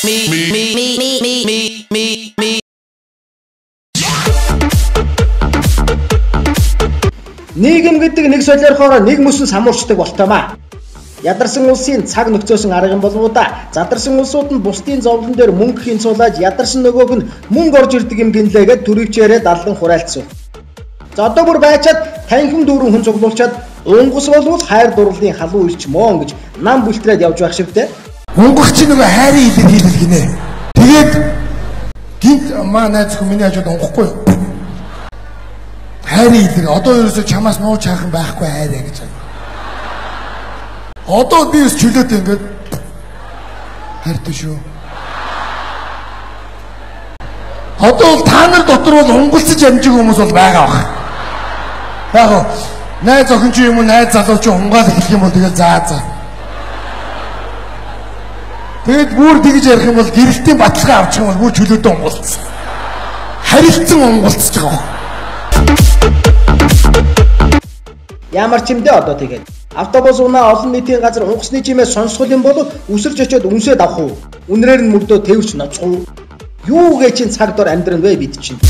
Me, me, me, me, me, me, me, me. Нийгэм гэдэг нэг солиорхоороо нэг мөсөн самуурчдаг болтоймаа. Ядарсан улсын цаг нөхцөөсөн арга юм болов уу да. Задарсан улсууд нь бусдын зовлон дээр мөнгө хинцуулаад ядарсан нөгөөг нь мөнгө орж ирдэг юм гинлээгээд төрөвчээрээ даллан хураалцсан. За одоо бүр байчаад танхим дүүрэн хүн цуглуулчаад унгас болвол хайр дурлалын халуун илч мөн гэж нам бүлтрээд явж байх шивтэй. Унгах чи нөгөө хайрын илэрхийлэл гинэ. Тэгээд гинт маа найз зөвхөн миний хажууд унгахгүй. Хайрын илэр одоо ерөөсөө чамаас нууж хайх юм байхгүй хайраа гэж байна. Одоо би бас чөлөөтэй ингээд хайртай шүү. Одоо бол та нар дотор бол унгалцаж амжиг хүмүүс бол байгаа бах. Яг гоо найз охин чи юм уу найз залуу чи унгаал эхлэх юм бол тэгэл заа заа. Тэгээд бүр тэгж ярих юм бол гэрэлтийн баталгаа авчих юм бол бүр чөлөөтэй унгалцсан. Харилцан унгалцж байгаа. Ямар ч юм дээ одоо тэгээд автобус унаа олон нийтийн газар унгасны чимээ сонсгол юм бол үсэрч очиод үнсээд авах уу? Үнрээр нь мөрдөө тэвч ноцох уу? Юу гээ чин цаг дор амьдран вэ бид чинь?